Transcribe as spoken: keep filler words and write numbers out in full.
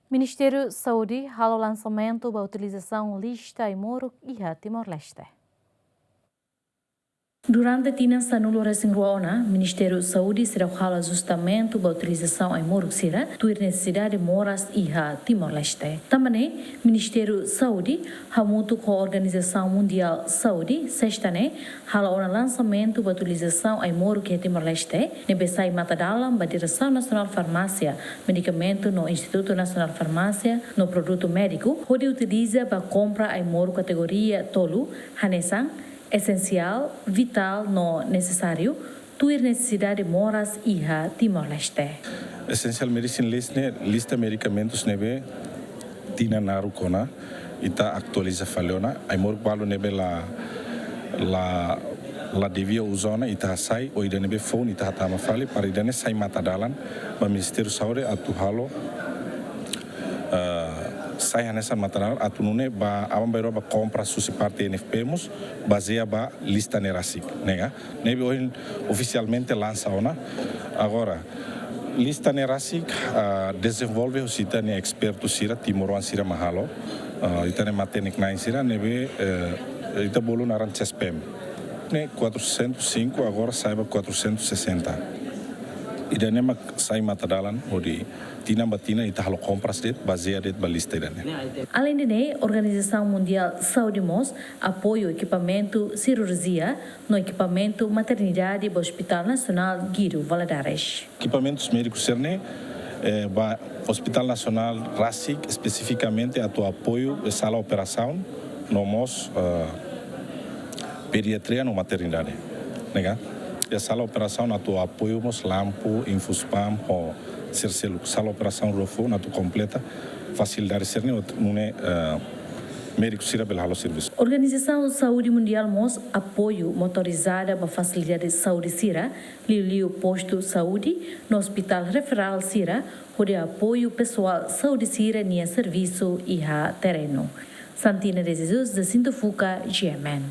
Ministériu Saúde halo lansamentu ba utilizasaun lista ai-moruk iha Timor-Leste. Durante tinan sanulu-resin-rua ona, Ministériu Saúde seidauk halo ajustamentu ba utilizasaun ai-moruk sira, tuir nesesidade moras iha Timor-Leste. Tanba ne'e, Ministériu Saúde hamutuk ho Organizasaun Mundiál Saúde, sesta ne'e, halo ona lansamentu ba utilizasaun ai-moruk iha Timor-Leste, ne'ebé sai matadalan ba Diresaun Nasionál Farmásia, Medikamentu no Institutu Nasionál Farmásia no Produtu Médiku, hodi utiliza ba kompra ai-moruk kategoria tolu, hanesan esensiál, vitál no nesesáriu, tuir nesesidade moras iha Timor-Leste. Essential Medicine List ne'e lista medikamentus ne'ebé tinan naruk ona ita atualiza fali ona, ai-moruk balu ne'ebé la, la, la devia uza ona ita hasai, ou ida ne'ebé foun ita hatama fali, para ida-ne'e sai matadalan ba Ministériu Saúde atu halo, eh, sai hanesan matadalan atu nune'e ba aban-bainrua ba kompras husi parte N F P mós, bazeia ba lista ne'e rasik, ne'e ka? Ne'ebé ohin ofisialmente lansa ona. Agora, lista ne'e rasik, ah, dezenvolve husi ita-nia espertu sira, timoroan sira mak halo. Ah, ita-nia matenek-na'in sira, ne'ebé, eh, ita bolu naran CESPEM. Ne'e quatrocentos e cinco, agora sai ba quatrocentos e sessenta. Ida-ne'e mak sai matadalan, hodi tinan ba tinan ita halo kompras de'it, bazeia de'it ba lista ida-ne'e. Aleinde ne'e, Organizasaun Mundiál Saúde mós apoiu ekipamentu sirurjia no ekipamentu maternidade ba Hospital Nasionál Guido Valadares. Ekipamentus médikus sira-ne'e, eh, ba Hospital Nasionál rasik, espesifikamente atu apoiu, eh, sala operasaun, no mós, eh, pediatria no maternidade, ne'e ka? Iha sala operasaun atu apoiu mós lampu, infus pump, ho sira seluk. Sala operasaun rua foun atu kompleta fasilidade sira-ne'e atu nune'e, eh, médiku sira bele halo servisu. Organizasaun Saúde Mundiál mós apoiu motorizada ba fasilidade saúde sira, liuliu postu saúde no ospitál referál sira, hodi apoiu pesoál saúde sira-nia servisu iha terrenu. Santina de Jesus, Jacinto Fuca, G M N.